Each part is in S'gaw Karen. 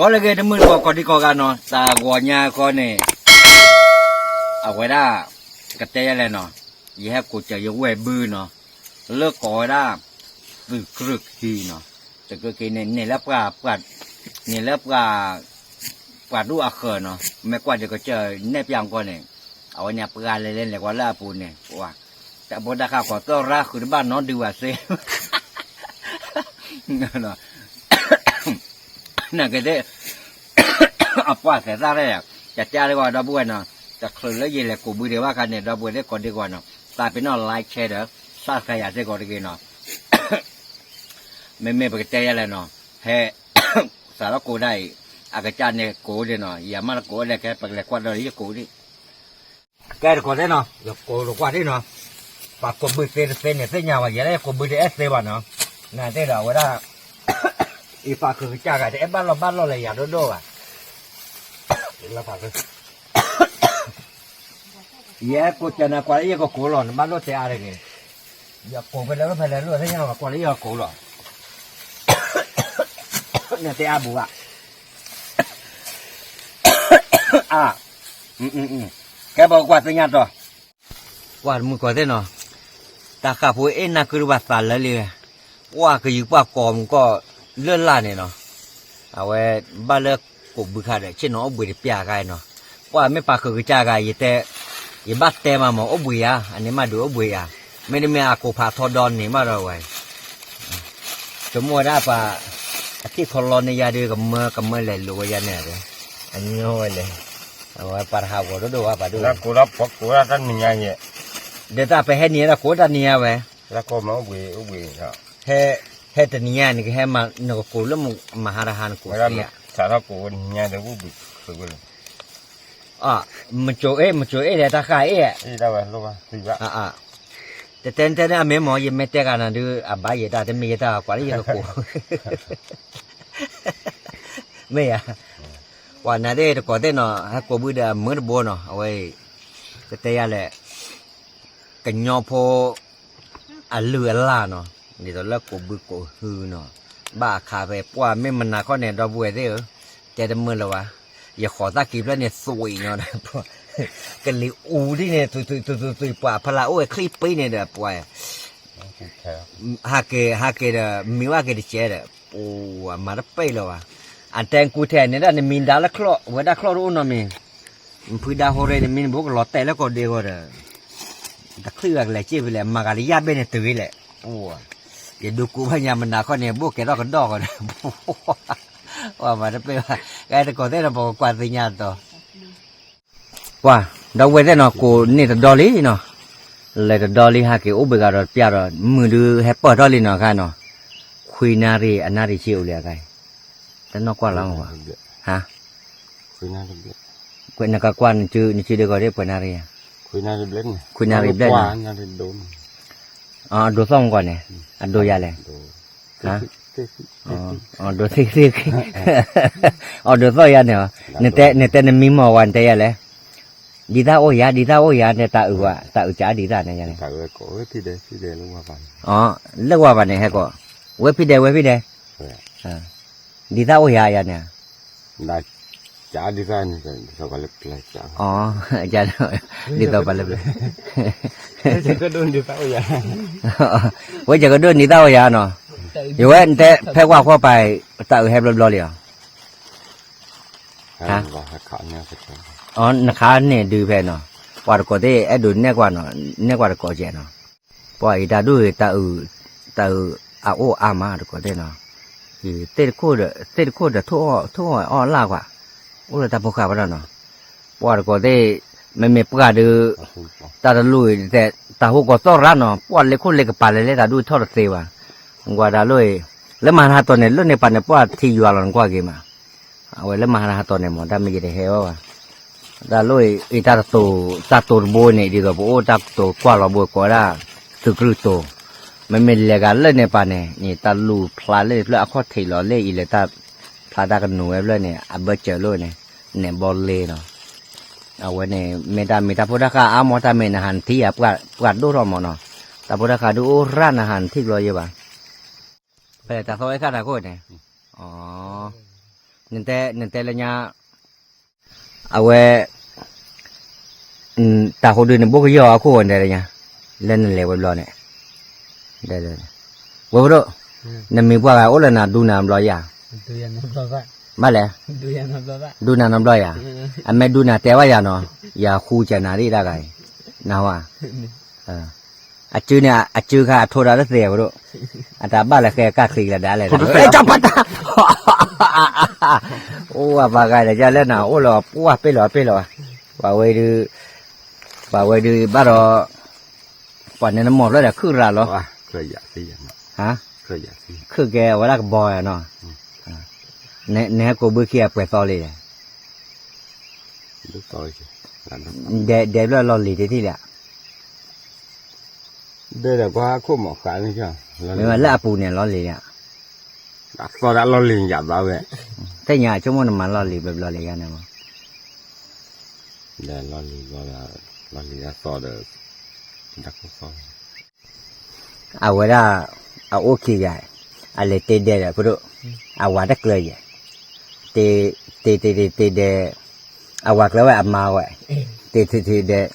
အီလၢဂ့ၤ တမုၢ်တကိး ကိးဒံကိးဂၤနီၤ, သးဂီၤညါဃီန့ၣ် အဝဲဒၣ် ကတဲယဲလဲၣ်နီၤ, ယဟဲကိးစၢၤယဝဲၢ်ဘုနီၤ, လၢကိးဝဲဒၣ် သုးကြၢးခံနီၤ, သုးကြၢးခံန့ၣ် န့ၣ်လၢ န့ၣ်လၢ ပှၤဒိၣ်အဃၢၤနီၤ, မ့ၢ်ကွၢ်ဒံးကစၢၢ်နဲၣ်ပျၢ်ကီန့ၣ်, အဝဲန့ၣ်အပှၤလဲၤလဲၤလဲၤကွၢ်လၢအပူၤန့ၣ်, တၢ်ဖိတၢ်ဃၢ် ကိးသီၣ်ရၣ်ဃုာ်တဘၣ်နီတဒုဘၣ်စ့ နာ်က့သ့ၣ် အပှၢ်သဲးသၣ်ရဲၣ်, တတဲအါတဂီၢ် ဒီပုၢ်ဝဲၢ်နီၤ, တချုးလၢယလဲၤကိးဘုဒံးဘၣ်ခါန့ၣ် ဒီပုၢ်ဝဲၢ်သ့ၣ် ကိးဒံကိးဂၤနီၤ, သးပ့ၤနီၣ် like share ဒီး subscribe ယၤစ့ၢ်ကီးတဂ့ၤနီၤ, မ့မ့ၢ်ပကတဲယဲလဲၣ်နီၤ, ဟဲ စးထီၣ်ကိးဒၣ်အံၤ, အကစၢ်န့ၣ်ကိးဒံးနီၤ, ယမ့ၢ်တကိးဒံး ကဲပကလဲၤကွၢ်ဒီးယကိးဒံး ကဲတကိးသ့ၣ်နီၤ, ယကိးတကွၢ်ဒံးနီၤ, ပှၤကိးဘုသ့တသ့န့ၣ် သ့ၣ်ညါဝဲ ယဲလၢယကိးဘုတအဲၣ်သ့ဘၣ်နီၤ, နာ်သ့ၣ်ဒီးအဝဲဒၣ် ယပာ်ဃုာ်ကစၢ်ဂၤ တအဲၣ်ဘၣ်လီၢ်ဘၣ်လီၢ်လၢယၤဒိၣ်ဒိၣ်ဘၣ်, ယကိးစၢၤနၤ ကွၢ်လၢယကကိးလီၤ နဘၣ်လိၣ်တဲအါတဂ့ၤ, ယကိးဖဲလဲၣ်ဖဲလဲၣ်လိၣ်သ့ၣ်ညါ ကွၢ်လၢယကကိးလီၤ, နတဲအါဘူးဘၣ် အါ, ကဲပကကွၢ်သ့ၣ်ညါတီၤ, ကွၢ်တမုၢ်ကိးသ့ၣ်နီၤ, တၢ်ဃၣ်ဖိအဲၣ်နၢ်ကုတဘၣ်သးလၢလံ, ပှၢ်ကယူၤပှၢ်ကိးမူကီၢ်လၢလာ်န့ၣ်နီၤ, အဝဲဘၣ်လၢကိးဘုခါဒီး ဆ့ၣ်နီၤအိၣ်ဘှံးတပျၢ်ခါအံၤနီၤ, ပှၢ်မ့ၢ်ပာ်ဃုာ်ကစၢ်ဂၤ ယတဲ, ယဘၣ်တဲမးမး အိၣ်ဘှံးယၤ အန့ၣ်မးဒုးအိၣ်ဘှံးယၤ, မ့တမ့ၢ်အကိးဖးထီဒီးန့ၣ်ဘၣ်ဒီးဝဲ ဆိကမိၣ်ဝဲဒၣ်ပှၤ အထံၣ်ခီလီန့ၢ်ယၤဒုး ကမၢကမၢလဲၤလိာ်ဝဲယၤန့ၣ်, အညီဝဲလဲၣ်, အဝဲပှၤတဟးဂီၤဒိၣ်ဒိၣ်ဝဲပှၤဒိၣ်, ဒီးတၢ်နံၤညါယဲ, ဒီးတၢ်ပဟဲနံၤညါဒီးကိးတၢ်နံၤညါဝဲ, ဟဲ, ဟဲတနံၤညါ နကဟဲမၤ နကကိးလၢမဟါတဟါနကိးသ့ဧါ, မကိးနံၤညါဒီး မကိးအ့ၣ် မကိးအ့ၣ်ဒီးတၢ်ဃၣ်အ့ၣ် တတဲတဲန့ၣ်အမ့ၢ်မ့ၢ် ယမ့ၢ်တဲဂၤနၤဒုး အဘၣ်ယဲတၢ် တမ့ၢ်ယတၢ် ကွၢ်လၢယကကိး မ့ၢ်ယၤ, ပှၤနာ်သ့ၣ်တကိးသ့ၣ်နီၤ ဟဲကိးဘုဒီးအမၢတဘိနီၤ အဝဲအံၤ, ကတဲယၤလဲၣ်, ကညီဖိ အလုၢ်အလၢ်နီၤ, ဒ်သိးလၢကိးဘုကိးဟုနီၤ, ဘၣ်အခါဖဲပှၢ်မ့ၢ်မနၤခီန့ၣ် ဒီပုၢ်ဝဲၢ်သ့ၣ်ဧၢ, တဲတမုာ်လၢၤဘၣ်, ယဃီၤသၣ်ကံၤဖျၢၣ်န့ၣ်သွံၣ်နီၤ, ကလံၤအူဒ်န့ၣ် သွံၣ်သွံၣ်သွံၣ်သွံၣ် ပှၤဖလးအိၣ်ဝဲချံပံန့ၣ်ဒီးပှၤ ဟးက့ၤ ဟးက့ၤဒီး မံဝဲက့ၤတကဲဒီး ပှၤမၤတပ့ၢ်လၢၤဘၣ်, အတဲကူထဲန့ၣ်ဒၣ် နမံဒါလၢချီၣ် ဝဲဒၣ်ချီၣ်တအိၣ်နီတမံၤ, နဖုဒါဟိရ့ နမံနဘိကလီၤတဲာ်လၢကိးဒ့ဂီၤဒီး တချုးဂၤကလဲၤစ့ၢ်ဖဲလဲၣ် မၤဂၤလၢယၢ်ဘ့ၣ်န့ၣ်တုၤလံလဲၣ်, ယဒိကူဘၣ်ညါမနၤခီန့ၣ် ဘိၣ်ကဲထီၣ်ကဒီၣ်ဂီၤဒီး ပှၤမၤတပ့ၢ်ဘၣ်, ကဲတကိးသ့ၣ်နီၤ ပကကွၢ်သ့ၣ်ညါတီၤ ပှၤ ဒီပုၢ်ဝဲၢ်သ့ၣ်နီၤ ကိးန့ၢ်တဒီလံနီၤ, လဲၤတဒီလံ ဟးက့ၤအိၣ်ဘှံးဂၤဒီးတပျၢ်ဒီး မုၢ်ဒုးဟဲပၢၢ်ထီၣ်လံနီၤ အခါနီၤ, ခွံနၣ်ရံၣ် အနၣ်ရံၣ်ဆံအိၣ်လံအခါအံၤ, တနီၢ်ကွၢ်လီၤမး, ဟါ, နကကွၢ် နစုဒုးကီးဒ် ပှဲၤနၣ်ရံၣ်ဧါ, ခွံနၣ်ရံၣ်ဘျဲၣ်န့ၣ်, အဒိးသီၣ်မးကွၢ်န့ၣ်, အဒိးယၤလဲၣ် ဒိးသ့ၣ်သ့ၣ်, အဒိးသီၣ်ယၤန့ၣ်, နတဲနမံမီၢ်ဝဲ နတဲယၤလဲၣ်, ဒ်သၣ်အိၣ်ယၤ ဒ်သၣ်အိၣ်ယၤ နတၢ်အုၣ်ဝဲ တၢ်အုၣ်ကးဒ်သၣ်န့ၣ်ယၤန့ၣ်, လၢဝဲဘၣ်န့ၣ်ဟဲကီး, ဝဲဖံးဒဲး ဝဲဖံးဒဲး, ဒ်သၣ်အိၣ်ယၤယၤန့ၣ် ဒ်သိးပှၤလၢပျၢၤ, ဝဲယကဒိၣ်န့ၢ်သၣ်အိၣ်ယၤနီၤ, ယဝဲနတဲဖဲကွၢ်ခီပၤ တၢ်အုၣ်ဟဲဘျီဘျီလံဧါ, နခါန့ၣ်ဒုးဖဲနီၤ, ပှၤတကိးသ့ၣ်အဲၣ်ဒိးနဲၣ်ကွၢ်နီၤ, နဲၣ်ကွၢ်တကိးကဲနီၤ, ပှၤအံၤတၢ်ဒိၣ် တၢ်အုၣ်အအိၣ်အါမးတကိးသ့ၣ်နီၤ, သ့ၣ်တခိၣ်ဒီး ထိၣ်အီၣ်အီၣ်လၢ်ကွၢ်, အိၣ်လၢတၢ်ဖိဃာ်ဘၣ်ဒီးနီၤ, ပှၤတကိးသ့ၣ် မ့မ့ၢ်ပှၢ်ဒီး တၢ်တလိၣ်အံၤ တၢ်ဟူးကိးသီၣ်ရၣ်နီၤ ပှၢ်လ့ခိၣ်လ့ကပၤလဲၤလဲၤတၢ်ဒူၣ်ထီၣ်တသ့ဘၣ်, နကွၢ်တၢ်လိၣ်အံၤ လၢမၤဟါတၢ်တီၤန့ၣ် လၢန့ၣ်ပၤန့ၣ် ပှၢ်ထံယွၤလီၤနကွၢ်က့ၤမး, အဝဲလၢမၤဟါတၢ်တီၤန့ၣ်မး တၢ်မ့ၢ်ယတဟဲဘၣ်ဘၣ်, တၢ်လိၣ်အံၤ တၢ်တတိၤ တၢ်တိၤတဘိန့ၣ် ဒ်သိးပအိၣ်တၢ်တိၤကွၢ်လီၤဘိကိးဝဲဒၣ် သုးကရူၢ်တိၤ, မ့မ့ၢ်လဲၤဂၤလၢန့ၣ်ပၤန့ၣ် န့ၣ်တၢ်လူၤဖျါလၢန့ၣ်ဖျၢၣ်အခီၣ်ထံးလီၤလၢအံၤလၢတၢ်ဖျါတၢ်ကနိးဝဲဖျၢၣ်န့ၣ် အဘၢၣ်စၢၤလိၣ်န့ၣ် နဲၣ်ဘီလ့နီၤ, အဝဲန့ၣ် မ့ၢ်တၢ်မ့ၢ်တၢ်ဖိတၢ်ဃာ်အါမး တၢ်မ့ၢ်နဟးနထံၣ်ယၤ ပှၢ်ဒိၣ်ထီၣ်မးနီၤ, တၢ်ဖိတၢ်ဃာ်ဒုးအိၣ်ရၣ်နဟးနထံၣ်ကျီယဲဘၣ်, ဖဲလဲၣ်တၢ်သီဝဲခါတၢ်ခိၣ်န့ၣ်, အ နတဲ, နတဲလၢညါ, အဝဲ, တၢ်ဟိဒုးနဘိကယီၢ်အခိၣ်ဝဲတဲလၢညါ, လၢနလဲၤဝဲဘျီန့ၣ်, ဝဲပဒိၣ်, နမံၤပှၢ်ဂၤအိၣ်လၢနၤဒူနၤဘျီယၤ, ဘၣ်လဲၣ်, ဒူနၤနီတဘျီယၤ, အမ့ၢ်ဒူနၤတဲဘၣ်ယၤနီၤ, ယဃူကနၤဒ်တၢ်ဂၤအံၤ, နဟါ အစုန့ၣ် အစုခါအထိးဒီးတသ့ပဒိၣ်, အတၢ်ဘၣ်လၢဃဲကၢ်ချံလၢဒါလဲၣ်, ကၠီပတၢ်, အိၣ်ဝဲပှၤဂၤဒီးယလဲၣ်နၤ အိၣ်လီၤပှၢ်ပ့ၢ်လီၤပ့ၢ်လီၤ, ပှၤဝဲဒုး, ပှၤဝဲဒုးဘၣ်ဒီး, ပှၤန့ၣ်နမိၢ်ဖျၢၣ်ဒီးခုၣ်ရၤလီၤ, ခုၣ်ကဲဝဲဒၣ်ကဘီနီၤ, နဟဲကိးဘုခံအပှဲၤသီလံဒီး ဒဲးဘျီလီၢ်လံၤတထံၣ်လံ, ဒဲးဒီးကွၢ်ခိၣ်မီၤဃာ်န့ၣ်, မ့ၢ်လၢအပူၤန့ၣ်လီၢ်လံၤလံ, အသီဒၣ်လီၢ်လံၤယၤဘၣ်ဝဲ, သ့ၣ်ညါဆိကမိၣ်နမၤလီၢ်လံၤဘျီဘျီလံၤယၤန့ၣ်မး, လီၢ်လံၤဘျီ, လီၢ်လံၤအသီဒီး, တၢ်ခိၣ်သီ အဝဲဒၣ်, အအိၣ်ခံဂၤ, အလဲၤတ့ဒဲးဒီးဖိဒိၣ်, အဝၤတကျၢၤယဲၢ်, တ့, တ့တ့တ့တ့ဒဲး, အဝၤကျၢၤဝဲအမါဝဲ, တ့တ့တ့ဒဲး,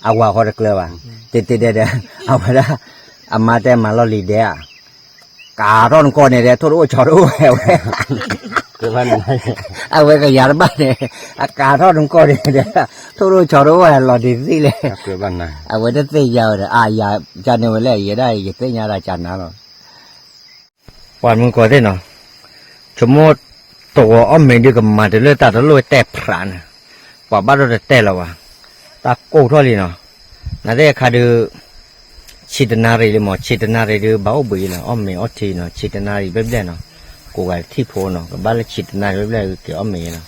အဝၤဃီတကျၢၤဘၣ်, တ့တ့ဒဲးဒီး, အဝဲဒၣ်, အမါတဲမၤလီၢ်လံၤဒဲးဧါ, ကးထီၣ်နကီၢ်န့ၣ်ဒီး ထိၣ်တအိၣ်ဆီတအိၣ်ဝဲဝဲ အဝဲကယၤတဘၣ်န့ၣ်, အကးထီၣ်နကီၢ်န့ၣ်ဒီး, ထိၣ်တအိၣ်ဆီတအိၣ်ဝဲလီၤဒ်သ့ၣ်လဲၣ်, အဝဲတသ့ၣ်ညါဝဲဒီး အယၤကန့ၣ်ဝဲလဲၣ် ယဲဒၣ်ယသ့ၣ်ညါတၢ်ကနၤလီၤ, ပှၤမုၢ်ကီၢ်သ့ၣ်နီၤ, ဆိကမိၣ်, တဝီၤအီၣ်မ့ၤဒုးကမၤတုၤလၢတၢ်တလိၣ်တဲဖျးန့ၣ်, ပှၤဘၣ်ဒိတတဲလၢၤဘၣ်, တၢ်ကိၢ်ထီၣ်လံနီၤ, နသ့ၣ်အခါဒုး ဆံးတနၣ်ရံၣ်လံမး ဆံးတနၣ်ရံၣ်ဒုး ဘၣ်အိၣ်ဘှံးလီၤ အီၣ်မ့ၤအီထံနီၤ ဆံးတနၣ်ရံၣ်ဘျဲၣ်ဘျဲၣ်နီၤ, ကိးဂၤတထံၣ်ဖိနီၤ ကဘၣ်လၢဆံးတနၣ်ရံၣ်ဘျဲၣ်ဘျဲၣ်က့ၤအီၣ်မ့ၤနီၤ,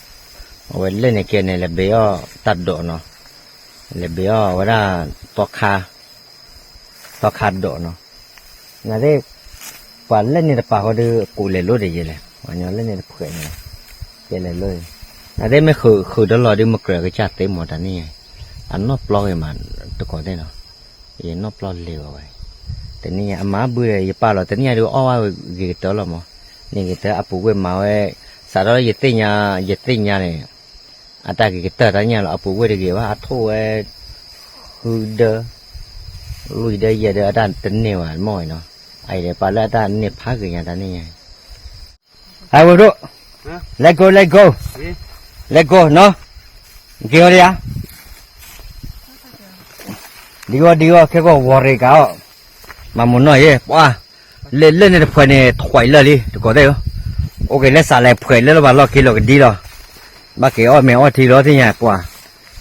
အဝဲလဲၣ်န့ၣ်ကဲန့ၣ် လဲၤဘ့ၣ်အီၣ်တၢ်ဒိးနီၤ, လဲၤဘ့ၣ်အီၣ်ဝဲဒၣ် သီခါ, သီခါဒိးနီၤ, နသ့ၣ်, ပှၤလဲၣ်န့ၣ်တပာ်ဃီဒုး ကိးလဲၤလိၣ်တယဲလဲၣ် ပှၤညီလဲၣ်န့ၣ်တဖှဲးန့ၣ်, ကဲလဲၤလိၣ်, နသ့ၣ်မ့ၢ်ဃုာ်ဒီးလီၤဒုး မကြၢးကစၢ်သ့မးတၢ်န့ၣ်, အနီၢ်ပျီဂ့ၤမး, တကိးသ့ၣ်နီၤ, ယနီၢ်ပျီလ့ၤဝဲဝဲ, တနံၣ်ညါအမၤဘုဒီး ယပာ်လီၤ တနံၣ်ညါဒုးအီၣ်ဝဲဂ့ၤကတၢၢ်လီၤမး, န့ၣ်ဂ့ၤကတၢၢ်အပူၤကွံာ်မၤဝဲ, စးထီၣ်လၢယသ့ၣ်ညါ, ယသ့ၣ်ညါန့ၣ်, အတၢ်ဂ့ၤကတၢၢ်တၢ်ညါလီၤ အပူၤကွံာ်တဂ့ၤဘၣ် အထိၣ်ဝဲ, ဃုဒၢ, လွံၢ်ဒၢယဲၢ်ဒၢ အတၢ်တန့ၢ်ဘၣ်မ့ၢ်နီၤ, အအံၤဒီးပာ်လၢအတၢ်န့ၢ်ဖးဂ့ၤညါတၢ်န့ၣ်ညါ, ဟဲဝဲဒိၣ်, let go let go, let go နီၤ, က့ၤဝဲဒၣ်ယၤ ဒ်ဂီၤဒ်ဂီၤ ခဲကီၢ်ဝီၤရ့ကၤအီၤ, မၤမူနီၢ်ယဲ ပှၤ, လၢလၢန့ၣ်တဖှဲးန့ၣ် ထွဲးလၢာ်လံ တကိးသ့ၣ်ဧၢ, အိၣ်က့ၤလၢစးလဲၤဖှဲးလၢလၢဘၣ်လီၢ်ခံလီၤကဒံလီၤ, ဘၣ်က့ၤအီၣ်မ့ၤအီထံလီၤသ့ၣ်ညါပှၤ,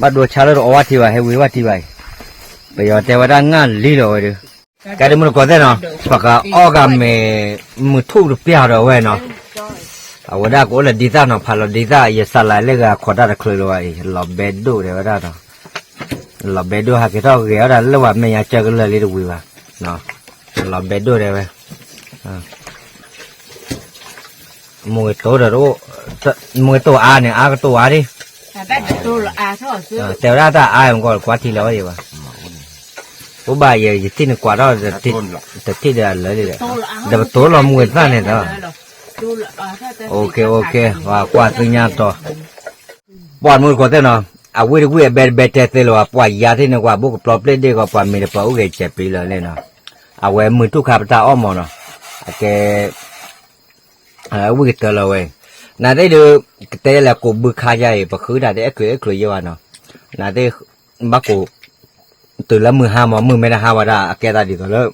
ဘၣ်ဒိဆါလၢတအီဝဲထံဘၣ် ဟဲဝံၤဝဲထံဘၣ်အံၤ, ပယီၤတဲဝဲဒၣ်ငၣ်လံလီၤဝဲဒုး, ကဲဒ်မုၢ်တကိးသ့ၣ်နီၤ, ပှၤကအီၣ်ဂၤမ့ၤ, မုၢ်ထူၣ်တပျၢ်ဒီးဝဲနီၤ အဝဲဒၣ်ကအိၣ်လၢဒံသၣ်နီၤ ဖးလီၤဒံသၣ် ယစးလဲၤလၢဂၤခိးတၢ်တချုးလီၤဘၣ်အံၤ လီၤဘဲဒိၣ်ဒဲးဝဲဒၣ်ဒီး, လီၤဘဲဒိၣ်ဟးက့ၤထီၣ်ဂဲၤအီၣ်တၢ်လၢပှၤမဲာ်ညါကၢကလၢာ်လံတဝံၤဘၣ်, လီၤဘဲဒိၣ်ဒဲးဝဲ, မုၢ်ဂ့ၤတိၤဒီး, မုၢ်ဂ့ၤတိၤအါန့ၣ် အါကတိၤအါဒံး, တဲဝဲဒၣ်တၢ်အါမကီးကွၢ်ထံလီၤဝဲယံၤဘၣ်, အိၣ်ဘၣ်ယဲ ယထံၣ်န့ၣ်ကွၢ်ထီၣ်, တထံၣ်ဒီးအလၢာ်လံဒီး, ဒီးပတိၤလီၤမုၢ်ဂ့ၤသၣ်န့ၣ်ဒီး, အိၣ်ခ့အိၣ်ခ့ ပှၤကွၢ်သ့ၣ်ညါတီၤ ပှၤမုၢ်တကိးသ့ၣ်နီၤ, အဝံၣ်တဝံၣ်အဘဲတဘဲတဲသ့လီၤဘၣ် ပှၤယါသ့ၣ်န့ၣ် ကွၢ်ဘိၣ်ကပျီပျဲၣ်ဒ့ၣ်ဂီၤ ပှၤမ့ၤတပှၤအိၣ်ဂဲၤစဲးပံလီၤန့ၣ်နီၤ, အဝဲမုၢ်ထူၣ်ခါပတၢ်အီၣ်မးနီၤ, အကဲ, ဝံၣ်ကတၢၢ်လီၤဝဲ, နသ့ၣ်ဒုး, ကတဲလဲၤကိးဘုခါယါအံၤ ပဃုတၢ်တအဲၣ်ချုးအဲၣ်ချုးယဲဘၣ်နီၤ, နသ့ၣ်, ဘၣ်ကိး, တုၤလၢမုၢ်ဟါမး မုၢ်မ့ၢ်တဟါဝဲဒၣ် အကဲသးဒ်သိးလၢ,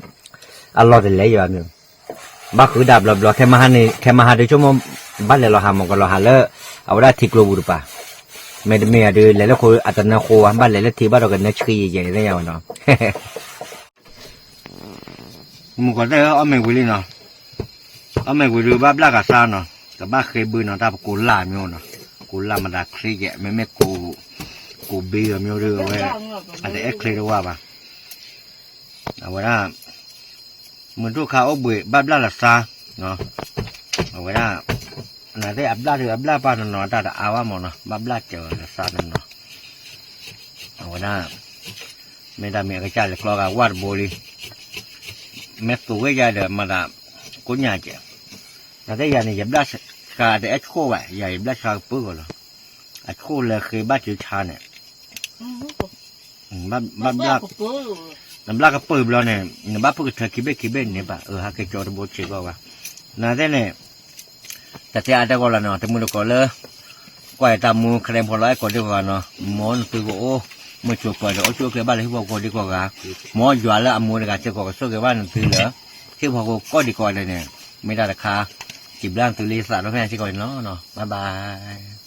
အလီၢ်တလဲၤယဲဘၣ်မ့ၢ် ဘၣ်ဃုဒၣ်ဘျီဘျီ ခဲမဟါန့ၣ် ခဲမဟါဒုးဆိကမိၣ်, ဘၣ်လဲၤလီၤဟးမး ကလီၤဟးလၢ, အဝဲဒၣ်ထံကျိပူၤတပၤ, မ့တမ့ၢ်အဒုး လဲၤလၢခိအတနၢဃိဝဲ ဘၣ်လဲၤလၢထံဘၣ်ဒီးကနၢဆှံယဲယဲန့ၣ်သ့ၣ်ညါဝဲနီၤ, မုၢ်ကီၢ်သဲၣ်ဧၢ အီၣ်မ့ၤဝံၤလံနီၤ, အီၣ်မ့ၤဝံၤဒုးဘၣ်ဘျၣ်ကးစၢ်နီၤ, ကဘၣ်ဃ့ဘုနီၤ တၢ်ပကိးလၢ်မ့ၢ်နီၤ, ကိးလၢ်မတၤချ့ယဲ မ့မ့ၢ်ကိး, ကိးဘ့အီၤမ့ၢ်ဒုးအဝဲ, အတအဲၣ်ချ့တဝၢ်ဘၣ် အဝဲဒၣ်, မုၢ်ထူၣ်ခါအိၣ်ဘှံး ဘၣ်ဘျၣ်လီၤသး, အဝဲဒၣ်, နသ့ၣ်အဘျၣ်ဒုးအဘျၣ်ပၢ်တနီၤ တၢ်တအါဘၣ်မးနီၤ ဘၣ်ဘျၣ်စၢၤလီၤသးတနီၤ, အဝဲဒၣ်, မ့ၢ်တၢ်မ့ၢ်အကစၢ်လဲၤကျီဂၤဝၣ်တဘိလံ, မ့ၢ်သိးဝဲယၤဒီးမၤသး, ကိးညါကဲ, နသ့ၣ်ယၤန့ၣ် ယဘျၣ် ကတအဲၣ်ဆိၣ်ဘၣ် ယၤအံၤဘျၣ်ဆါကပၢၢ်ဂီၤလီၤ, အဆိၣ်လၢဃ့ဘၣ်စၢဆါန့ၣ်, ဘၣ်ဘျၣ်, နဘျၣ်ကပၢၢ်ဘျီန့ၣ် နဘၣ်ဖုၣ်ကထၢခံဘ့ၣ်ခံဘ့ၣ်န့ၣ်ဘၣ်, အဟးက့ၤကၠီတဘိဆံးကီးဘၣ်, နသ့ၣ်န့ၣ် တတဲအါတဲဂီၢ်လီၤနီၤ, တမုၢ်တကိးလၢ ကွၢ်အံၤတၢ်မူ ခရဲဖိလီၤအဲၣ်ကိးဒံကီးဂၤနီၤ, မ်နသုကအိၣ်မုာ်ဆိးပၢၤဒီး အိၣ်ဆူၣ်အိၣ်ချ့ဘၣ်လၢဟံၣ်ဖိဃီဖိကိးဒံကီးဂၤ, မ်ယွၤလၢအမူတဂၤစ့ၢ်ကီးကဆိၣ်ဂ့ၤဘၣ်နသုလၢ ဟံၣ်ဖိဃီဖိကိးဒံကီးဂၤဒဲးန့ၣ်, မ့ၢ်တၢ်တခါ, စံးဘျုးနသုလၢယသးဒီဖျၢၣ်ညါစ့ၢ်ကီးန့ၣ်လီၤ, bye bye.